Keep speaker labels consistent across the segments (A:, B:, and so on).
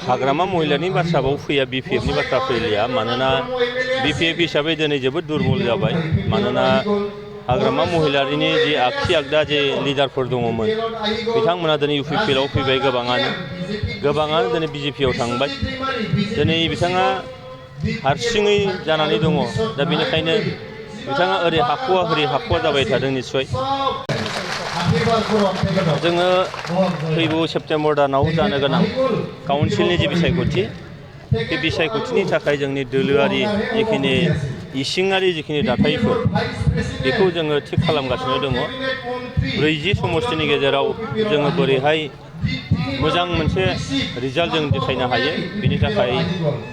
A: हाग्रामा महिलानि बाथ्राबाव फैया बिपिएफनि बाथ्रा फैलिया मानोना बिपिएफ हिसाबै दिनै जोबोद दुरबल जाबाय मानोना हाग्रामा महिलारिनि जि आगसि आगदा जे लिडारफोर दङमोन बिथांमोना दिनै इउपिपिएलआव फैबाय गोबाङानो दिनै बिजेपिआव थांबाय दिनै बिथाङा हारसिङै जानानै दङ दा बेनिखायनो बिथाङा ओरै हाख'वा जाबाय थादों निस्सय जोङो फैगौ सेप्तेम्बर दानाव जानो गोनां काउन्सिलनि जि बिसायख'थि बे बिसायख'थिनि थाखाय जोंनि दोलोआरि जिखिनि इसिङारि जिखिनि दाथायफोर बेखौ जोङो थिग खालामगासिनो दङ 40 समष्टिनि गेजेराव जोङो बोरैहाय मोजां मोनसे रिजाल्ट जों देखायनो हायो बिनि थाखाय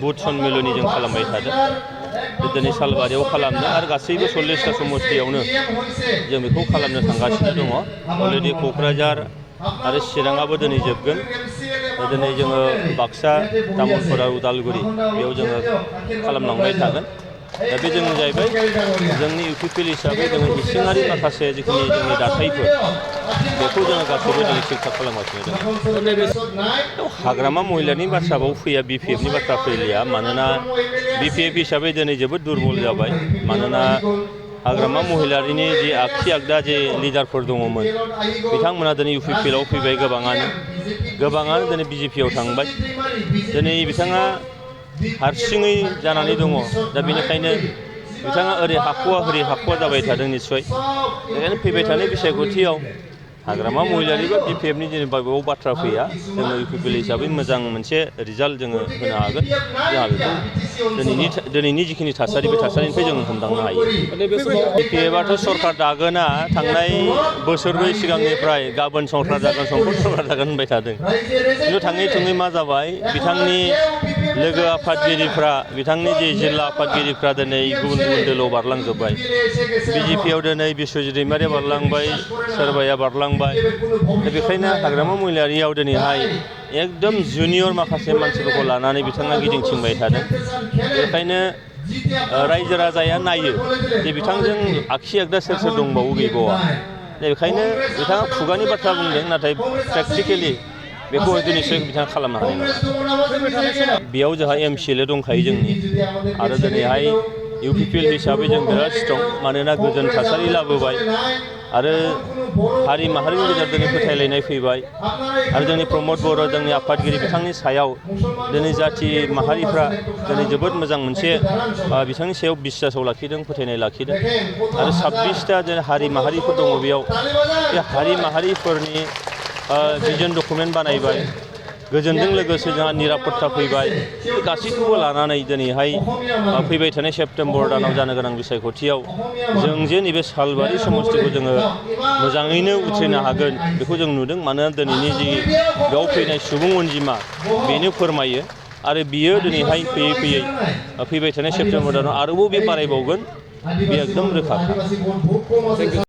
A: बुथ सनमिलनि जों खालामबाय थादों दिनै सालबारियाव खालामदों आरो गासैबो 40टा समष्टियावनो जों बेखौ खालामनो थांगासिनो दङ अलरेडि क'क्राझार आरो चिराङाबो दिनै जोबगोन दिनै जोङो बाक्सा तामुलपुर आरो उदालगुरि बेयाव जोङो खालामलांबाय थागोन दा बे जोंनि जाहैबाय जोंनि इउपिपिएल हिसाबै जोङो इसिङारि माखासे जिखिनि जोंनि दाथायफोर बेखौ जोङो गासैबो दिनै थिग-थाक खालामगासिनो दं हाग्रामा महिलानि बाथ्राबाव फैया बिपिएफनि बाथ्रा फैलिया मानोना बिपिएफ हिसाबै दिनै जोबोद दुरबल जाबाय मानोना हाग्रामा महिलारिनि जि आगसि आगदा जे लिडारफोर दङमोन बिथांमोना दिनै इउपिपिएलआव फैबाय गोबाङानो दिनै बिजेपिआव थांबाय दिनै बिथाङा हारसिङै जानानै दङ दा बेनिखायनो बिथाङा ओरै हाख'वा जाबाय थादों निस्सय बेखायनो फैबाय थानाय बिसायख'थियाव हाग्रामा महिलारि बा बिपिएफनि जेनेबा बेयाव बाथ्रा फैया जोङो इउपिपिएल हिसाबै मोजां मोनसे रिजाल्ट जोङो होनो हागोन जोंहा बेखौ दिनैनि जिखिनि थासारि बे थासारिनिफ्राय जों हमदांनो हायो बिपिएफआथ' सरकार दागोना थांनाय बोसोरब्रै सिगांनिफ्राय गाबोन सरकार जागोन होनबाय थादों खिन्थु थाङै मा जाबाय बिथांनि लोगो आफादगिरिफ्रा बिथांनि जे जिल्ला आफादगिरिफ्रा दिनै गुबुन दोलोआव बारलांजोब्बाय बिजेपिआव दिनै बिस्वजित दैमारिया बारलांबाय सोरबाया बारलांबाय दा बेखायनो हाग्रामा महिलारियाव दिनैहाय एकदम जुनियर माखासे मानसिफोरखौ लानानै बिथाङा गिदिंथिंबाय थादों बेखायनो रायजो राजाया नायो जे बिथांजों आगसि आगदा सोर दंबावो गैबावा दा बेखायनो बिथाङा खुगानि बाथ्रा बुंदों नाथाय प्रेक्टिकेलि बेखौ निस्सय बिथाङा खालामनो हानाय नङा बेयाव जोंहा एमसिएल दंखायो जोंनि आरो दिनैहाय इउपिपिएल हिसाबै जों बिराद स्ट्रं मानोना गोजोन थासारि लाबोबाय आरो हारि माहारिनि गेजेराव दिनै फोथायलायनाय फैबाय आरो जोंनि प्रमद बर' जोंनि आफादगिरि बिथांनि सायाव दिनै जाथि माहारिफ्रा दिनै जोबोद मोजां मोनसे बिथांनि सायाव बिश्वासाव लाखिदों फोथायनाय लाखिदों आरो 26टा हारि माहारिफोर दङ बेयाव बे हारि माहारिफोरनि भिजन डकुमेन्ट बानायबाय गोजोनजों लोगोसे जोंहा निरापत्ता फैबाय गासैखौबो लानानै दिनैहाय फैबाय थानाय सेप्तेम्बर दानाव जानो गोनां बिसायख'थियाव जों जे नैबे सालबारि समष्टिखौ जोङो मोजाङैनो उथ्रिनो हागोन बेखौ जों नुदों मानोना दिनैनि जि बेयाव फैनाय सुबुं अनजिमा बेनो फोरमायो आरो बियो दिनैहाय फैबाय थानाय सेप्तेम्बर दानाव आरोबाव बे बारायबावगोन बे एकदम रोखा